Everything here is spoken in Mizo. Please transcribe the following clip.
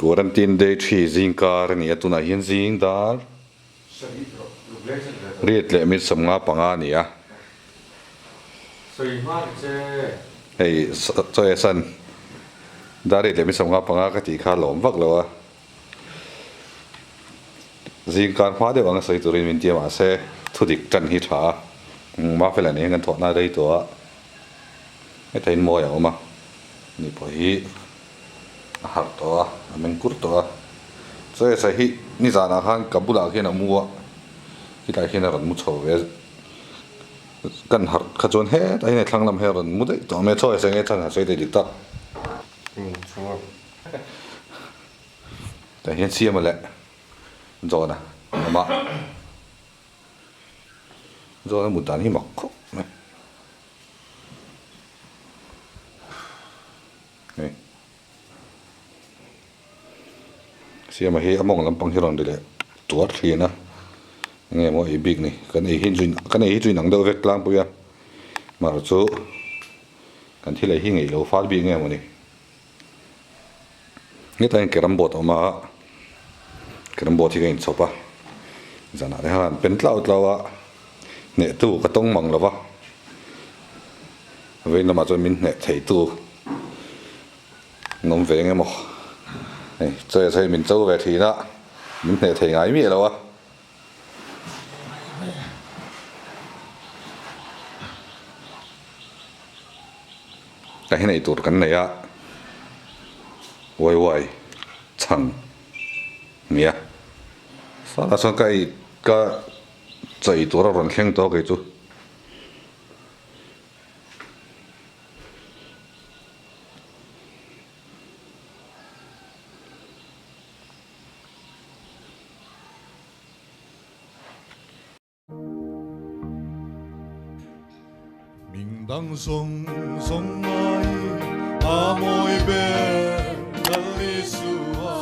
Quarantine day thi zing kar a ni a, tunah hian zing dar riat leh mit 55 a ni a. Hei chaw e san dar riat leh mit 55 ka tih kha lawm vak lo a, zing kar hma deuh ang a sawi turin min ti a mahse thudik tan hi tha a, Mafela nen hian kan thawhna rei tawh a, hetah in mawi a awm a, ni pawh hi. A harh tawh a, a meng kur tawh a. Chawesa hi nizanah khan ka bulah khian a mu a, khilaiah khian a rawn mu chho ve a. Kan harh kha chuan hetah hian a thlang lam hi a rawn mu daih tawh mai a, Chawesa nge chhan a sawi daih dik tak. Tah hian Siama leh John-a an awm a, John-a mut dan hi mak khawp mai. Hei siama hi a mawng lampang hi rawn ri leh tuar thin a enge maw ei bik ni kan ei hi chu kan ei hi chu inang deuh vek tlangpui a mahse chu kan thil ei hi ngeih lo fal bik nge mawni hetah hian carrom board a awm a carrom board hi ka inchhawp a zanah te khan pen tlau tlau a hnehtu ka tawng mang lo va. Vei lamah chuan min hneh thei tu an awm ve eng emaw hei chaw hei min cho ve thin a min hneh thei ngai miah lo a. Ka hi nei tur kan nei a uai uai chhang nia sawtah chuan ka ei ka chaw ei tur a rawn thleng tawh kei chu. Min dang zawng zawng mai a mawi ber Lal Isua.